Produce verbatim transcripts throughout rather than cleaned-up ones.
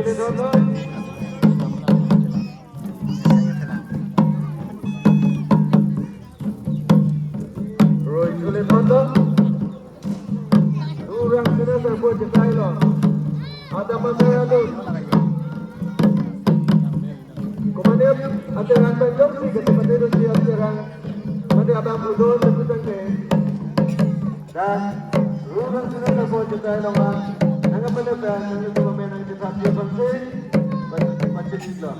Roi chule thotlo. Durang sena serbo chetailo. Ada masaya tu. Komandan aterang pen jongsi kati mati tu si aterang. Mati abang budon tu tangke. Dan durang sena serbo chetailo ma. Nangkapenepen nangkapenepen nangketapji bangsi. Pachit lo.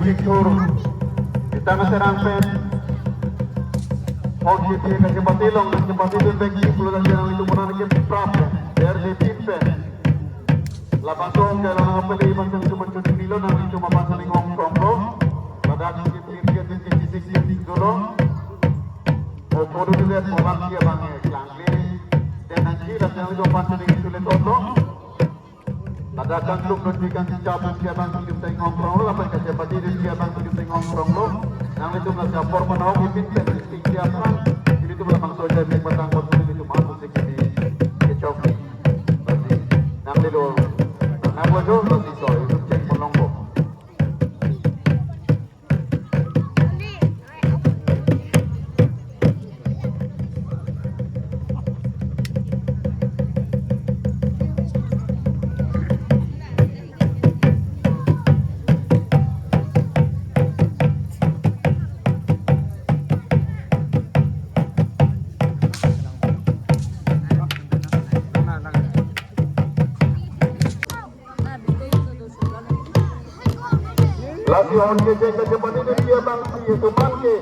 Picture. Kita ngasih rangpen. Oke, dia kasih pati long, kasih pati dia bagi pulo dan jangan itu mana lagi prap. Biar dia timpen. Lapan song kalau nang peli macam cuma cuma nilo nang cuma pasal ngong prong prong. Pada kita dia dia dia dia dia dia dolo. Mau kodo dia bola dia bang ya kelang dia. Dan nanti lah jangan itu pasal itu le toto. Pada kangtung dun di kang cicap dia bang di teng ngong prong lo, lapen kacapati dia bang di teng ngong prong lo. Nang itu nggak siap por mana, ipin pen di tiap orang. Ini tuh memang soja yang batang waktu ini tuh masuk sih di kecok. Berarti nang di lo, nang lo jo, berarti so itu cek melongkok. Lasi on ke je ke je pani de dia bang si itu man ke.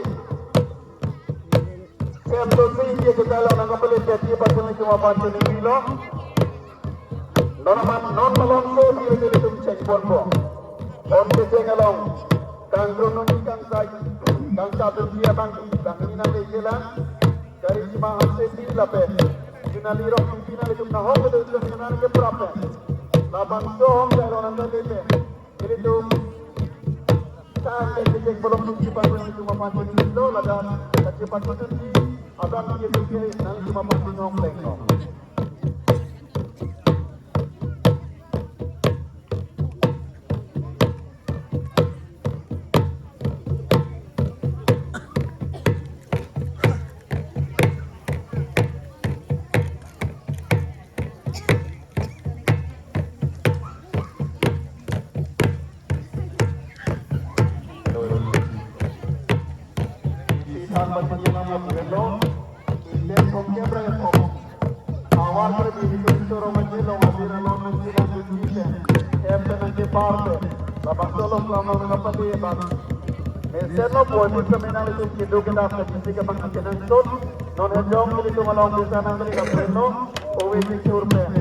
Sem to si dia ke kalau nang kembali jadi pasal cuma pasal ini lo. Non amat non malong so dia jadi tum cek pon po. On ke je ngalong. Kang Bruno ni kang sai. Kang satu dia bang si bang ini nanti jelas. Dari cuma hasil di lapen. Juna lirok pimpinan itu nahok itu itu dengan ke berapa? Labang song kalau nanti dete. Jadi tu tak ada cek belum di cipatu itu cuma panjang itu lo lada cipatu itu di abang dia tu kiri nang cuma panjang nong leng nong. Mesen lo boy pun kami nang itu kidu kita ke sisi ke bang akenan sun. Non hejong itu malong bisa nang kita pun lo. Owe di sur pen.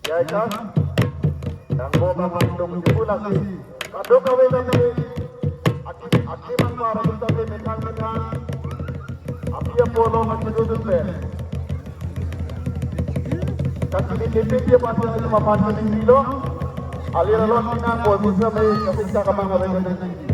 Ya, kan? Nang bo ka mandung di pula si. Kadung kawin tapi aki, aki man para kita di methang methang. Api apolo man dudun pe. Kan ini tipi dia pasal itu mapan ini lo. Alir alon tina ko bisa me kapisa kamang awin ini.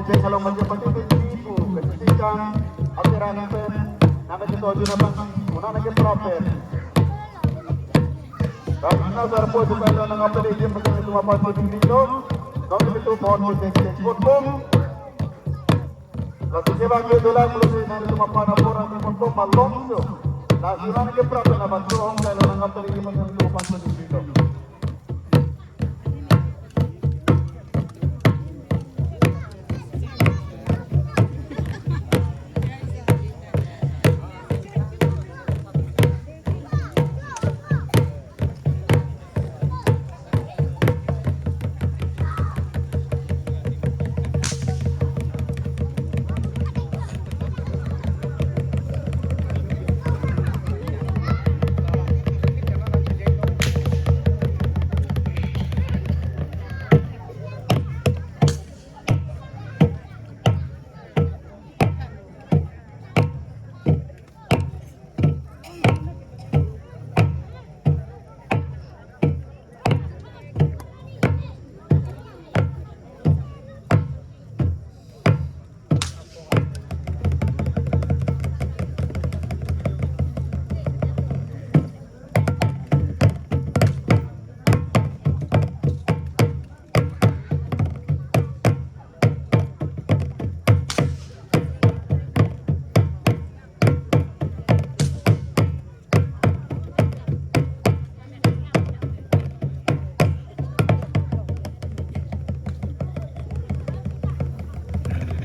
Kalau macam pati pen di pu, kecil kan, akhir akhir pen, nama kita juna bang, mana lagi proper. Karena sarpo juga ada nang apa lagi macam itu apa pun di itu, kalau itu pohon kita kita potong. Lalu kita bagi dolar kalau si nang itu apa apa orang itu potong malong tu. Lalu nang kita proper nama tu orang kalau nang apa lagi macam itu apa pun di itu.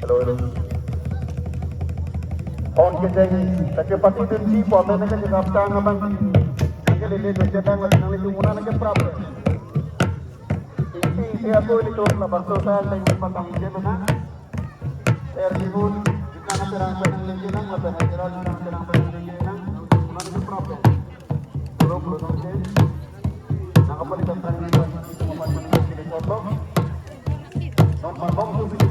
Hello, hello. Hon kejeng, take pati dunji, po pen nang kejeng apta ngamang. Nang kelele dunji nang lagi nang itu muna nang keprap. Isi isi aku itu labar susah, nang patang je mana. Ter dibun, kita nang terang penang lagi nang, mata nang terang nang terang penang lagi nang, muna nang keprap. Belum belum nang je. Nang apa di terang nang, itu apa nang kita contoh. Nang pangkong tu